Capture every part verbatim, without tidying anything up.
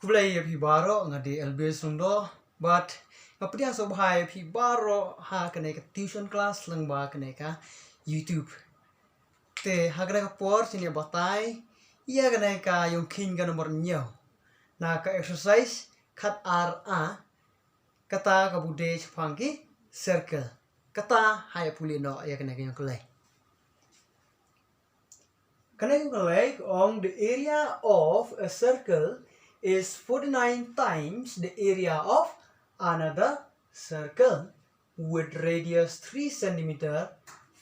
Khublei ïa phi baroh, nga dei Elvis Sungdo. Bad nga pdiang sngewbha ïa phi baroh ha kane ka tuition class lyngba kane ka YouTube. Te ha kane ka por sngewbha batai ïa kane ka ïong kheiñ ka number hynñiew na ka exercise khat ar a, kata kaba dei shaphang ki circle. Kata, haya pule noh ïa kane ka ïong kylli. Kane ka ïong kylli ka ong, the area of a circle is forty-nine times the area of another circle with radius three centimeter.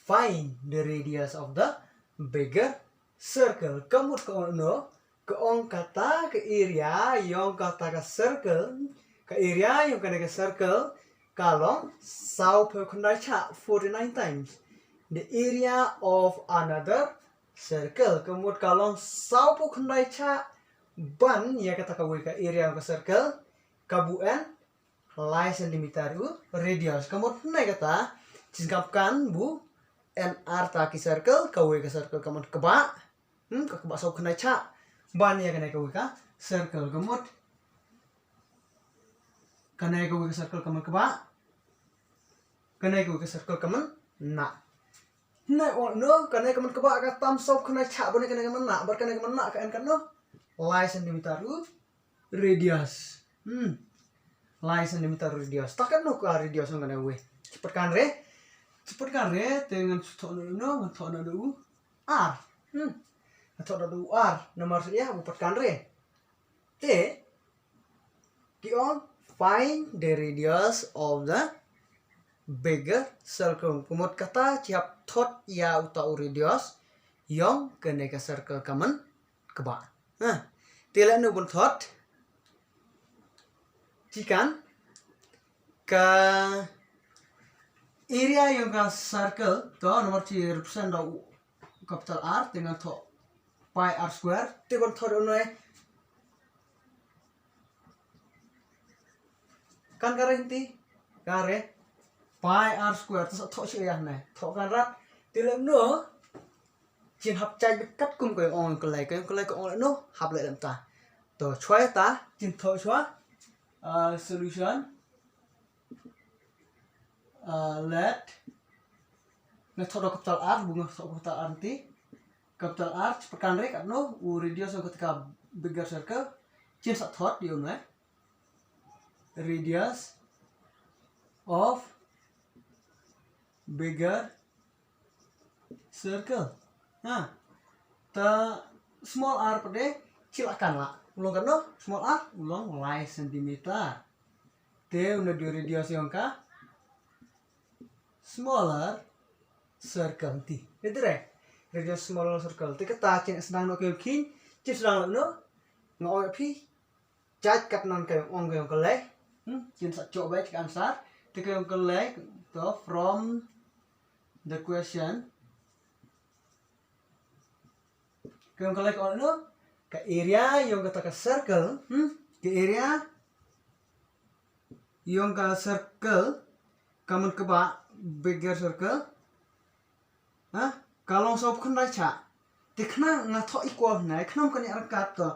Find the radius of the bigger circle. Ka mut ka ong no, ka ong kata ka area ïong kata ka circle, ka area ïong kane ka circle ka long sawphew khyndai shah, forty-nine times the area of another circle. Ka mut ka long sawphew khyndai shah ban ïa kata kawei ka area ka circle, ka buh en lai centimeter u radius. Ka mut hynne kata, shisien kam kan buh en arta ki circle, kawei ka circle ka mut kaba, hmm, ka kaba sawphew khyndai shah ban ïa kane kawei ka circle. Ka mut kane kawei ka circle ka mut kaba, kane kawei ka circle ka mut na. Hynne ong no, kane ka mut kaba ka tam sawphew khyndai shah ban ïa kane ka mut na, bad kane ka mut na ka en katno, lai centimeter u radius. Hmm. Lai centimeter radius. Ta katno ka radius ong kane wei. Shu peit kan re. Shu peit kan re, te ngan thoh noh no, ngan thoh noh da u ar. Hmm. Ngan thoh noh da u ar. Namar shu ïa, u peit kan re. Te, ki ong, find the radius of the bigger circle. Ka mut kata, shu hap thoh ïa uta u radius ïong kane ka circle ka mut kaba. Ha. Te lehno bun thot. Shisien ka area ïong ka circle, to namar shu represent da u capital R, te ngan thoh pi R square, te bun thot u noi. Kan ka re hynti, ka re pi R square, te sa thoh shu ïa hynne. Thoh kan rat, te lehno, shisien hap judge beit katkum ka ïong ong kylli, ka ïong kylli ka ong lehno, hap leh lem ta. To, shuwa ta, shisien thoh shuwa, uh, solution, uh, let, nga thoh da capital R, bun nga thoh capital R hynti. Capital R, shu peit kan re katno, u radius ïong kata ka bigger circle, shisien sa thoh ïa u noi. Radius of bigger circle. Ha. Ta small r pat de, shu lah kan lah. U long katno, small r, u long lai centimeter. Te u na dei radius ïong ka smaller circle ti. Ïa te re. Radius smaller circle. Te kata shisien sdang noh ka ïong kheiñ, shisien sdang noh no. Nga ong ïa phi, judge katno ka ïong ong ka ïong kylli. Hmm, shisien sa choh beit ka answer. Te ka ïong kylli, to, from the question. Ka ïong kylli ka ong no, ka area ïong kata ka circle, hmm, ka area ïong ka circle, ka mut kaba bigger circle, ha, ka long sawphew khyndai shah. Te khnang nga thoh equal hynne, khnang kane ryngkat, to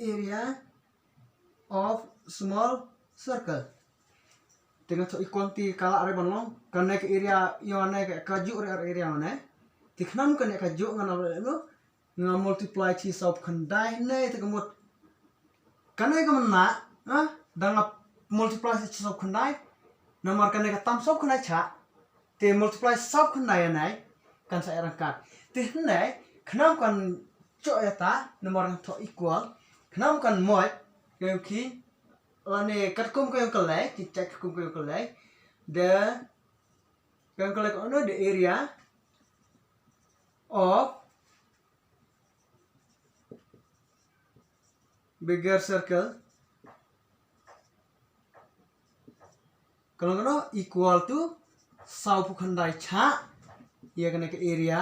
area of small circle. Te nga thoh equal te ka lah re ban long. Kane ka area ïa ne ka, kajuh re area ne. Te khnang kane kajuh ngan ap lehno, nga multiply shi sawphew khyndai ne, te ka mut kane ka mut na, ha? Da nga multiply shi sawphew khyndai. Namar kane ka tam sawphew khyndai shah. Te multiply sawphew khyndai ïa ne, kan sa ïa ryngkat. Te hynne, khnang kan choh ïa ta, namar ngan thoh equal. Khnang kan mut, ka ïong kheiñ, lane katkum ka ïong kylli, ki check katkum ka ïong kylli. The, ka ïong kylli ka ong no, the area of bigger circle. Ka long kano equal to sawphew khyndai shah ïa kane ka area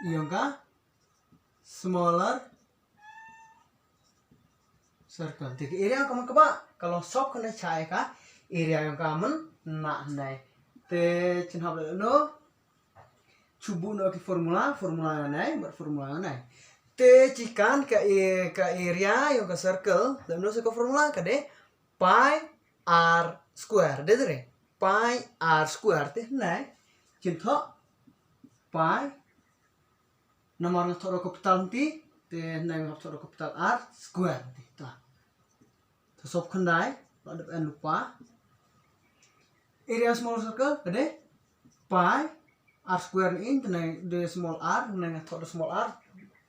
ïong ka smaller circle. Te ka area ka mut kaba, ka long sawphew khyndai shah ïa ka area ïong ka mut na hynne. Te shisien hap lehno, shu buh noh ki formula, formula ïa ne, bad formula ïa ne. Te chi kan ka e, ka area yong ka circle, lem no se ka formula ka de pi r square, de de. Pi r square te nai, chin thoh pi, namar nga thoh da capital ti, te nai nga thoh da capital R square ti ta. Te sop khyndai, la dep en lypa. Area small circle, ka de pi r square ni in, te nai de small r, nai nga thoh da small r,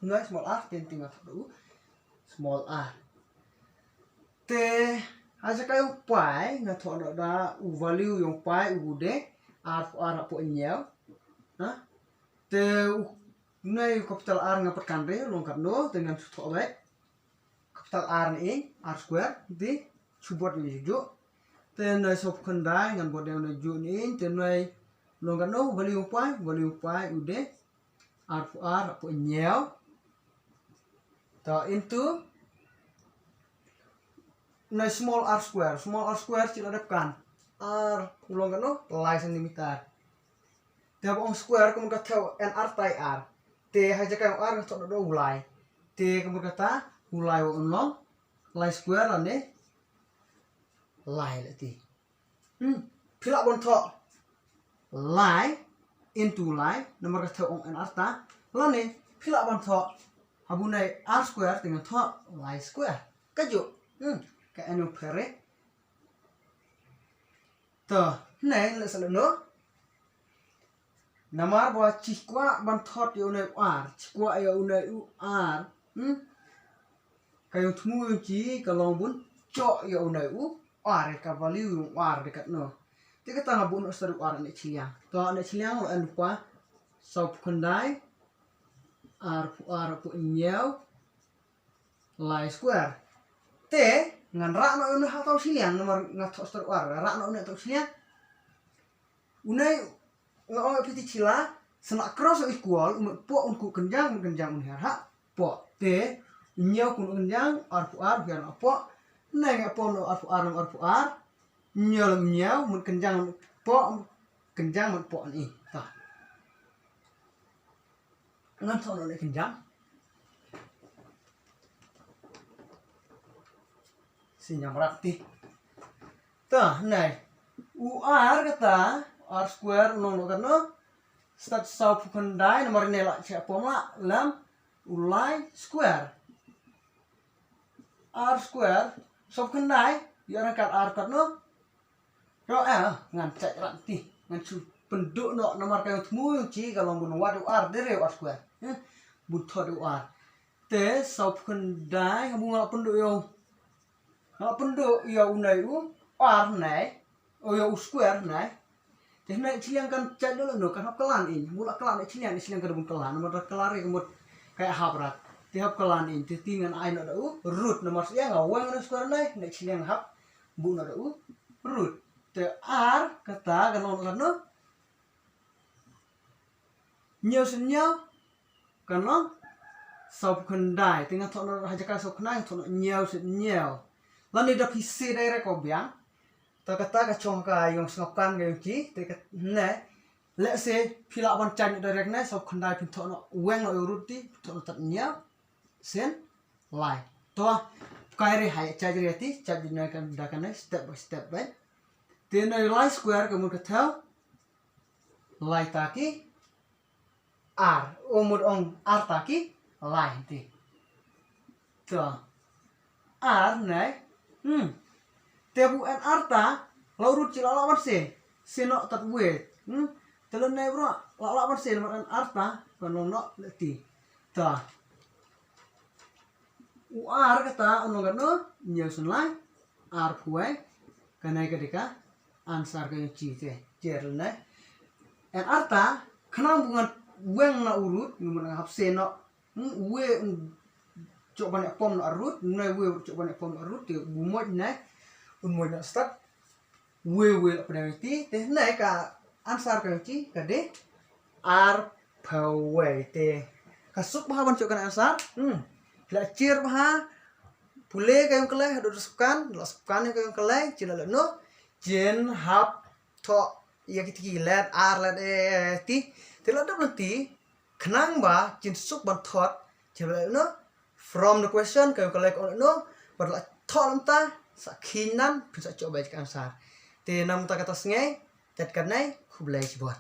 nai small r, te ti nga thoh da u small r. Te ha jaka yong pi nga thoh da u value yong pi u de r r hapoh hynñiew. Ha? Te u nai capital R nga pyrkhat re long katno, te ngan thoh beit capital R ni, R square, te shu bud ni ju. Te nai sop khyndai ngan bud ni ju ni, te nai long katno, value pi, value pi u de r r hapoh hynñiew. Ta into nai small r square, small r square chi la dep kan, r u long katno, lai centimeter. Te haba ong square ka mut ka thew en r tai r. Te ha jaka yong r nga thoh da u lai. Te ka mut kata u lai wa un long lai square lane lai leh ti. Hmm. Phi lah ban thoh lai into lai, namar ka thew ong en r ta. Lane phi lah ban thoh haba u nai r square te ngan thoh lai square. Ka ju. Hmm. Ka en u phere. To, ne leh sa leh no. Namar ba chi kwah ban thot ïa u nai u r, chi kwah ïa u nai u r. Hmm? Ka yong thmu yong chi ka long bun choh ïa u nai u r, ka value yong u r de katno. Te kata nga bun u sar u r ne chiliang. To ne chiliang lo en pa saw phew khyndai, ar phew ar phew hynñiew, lai square. Te ngan rah noh ïa une ha taw shiliang namar nga thoh star u ar, rah noh une ha taw shiliang. Une nga ong ïa phi te chila, sa na cross equal, u met poh un kuh kynjang, met kynjang un hiar ha poh. Te hynñiew kun kynjang, ar phew ar hiar ha poh. Une nga pom noh ar phew ar, ar phew ar. Hynñiew lem hynñiew, met kynjang, met poh, kynjang met poh ni. Ta. Ngan thoh noh ne kynjang. Sinyam rak ti. Ta, nai. U ar kata, ar square nong lo katno. Stad saw phew khyndai, namar ne la che pom la, lem u lai square. Ar square, saw phew khyndai, ïa rangkat ar katno. Ro, eh, ngan chait rat ti. Ngan shu pynduh noh namar ka yong thmu yong chi ka long bun wad u ar de re u ar square. Eh, bun thot u ar. Te saw phew khyndai, ha bu nga pynduh ïa u. Nga pynduh ïa u nai u ar nai. O ïa u square nai. Te nai chiliang kan chait noh no kan hap kalan in. Mula kalan nai chiliang, nai chiliang kan bun kalan. Namar kalan re ka mut kai hap rat. Te hap kalan in. Te ti ngan ai noh da u root namar sia nga weng na square nai. Nai chiliang hap bu na da u root. Te ar kata kan long kan no. Hynñiew sien hynñiew kan long saw phew khyndai. Te nga thoh noh ha jaka saw phew khyndai nga thoh noh hynñiew sien hynñiew. Lane da phi se direct ko biang. Ta kata ka chong ka yong sngap kan ka yong chi. Te ka ne. Let's say phi lah ban chait noh direct ne saw phew khyndai phin thoh noh weng noh ïa u root ti. Phin thoh noh tad hynñiew sien lai. To, kai re hai, chait re ti, chait di nai kan da kan nai, step by step, right? Te nai lai square ka mut ka thew, lai ta ki, ar, o mut ong ar ta ki, lai ti. To, ar nai, hmm. Te bu en ar ta, la u root chi la lah ban se, se noh tad wei, hmm. Te la nai bro, la lah ban se, la en ar ta, kan long noh le ti. Ta. U ar kata, u nong katno, hynñiew sien lai, ar phew wei, ka nai ka dei ka answer ka yong chi te, jer nai. En ar ta, khnang bu ngan weng na u root, ngan hap se noh, hmm, wei, um, chok ban ïa pom na root, nai wei chok ban ïa pom na root, te bu moj nai, un moj na start, wei wei la pdeng ti, te nai ka answer ka yong chi, ka dei, ar phew wei te. Ka suk bha ban chok kan answer. Hmm. La chir bha. Pule ka yong kale, haduh da suk kan, la suk kan ka yong kale, chin la no. Chin hap thoh ïa ki ti ki let ar let e ti. Te la dap ti. Khnang ba chin suk ban thot. Te ba la ïoh noh, from the question ka ïoh ka leh ka ong noh, bad la thoh lem ta, sa khin nan phin sa choh ba ka answer. Te namar kata sngi, tet katne, khublei shibun.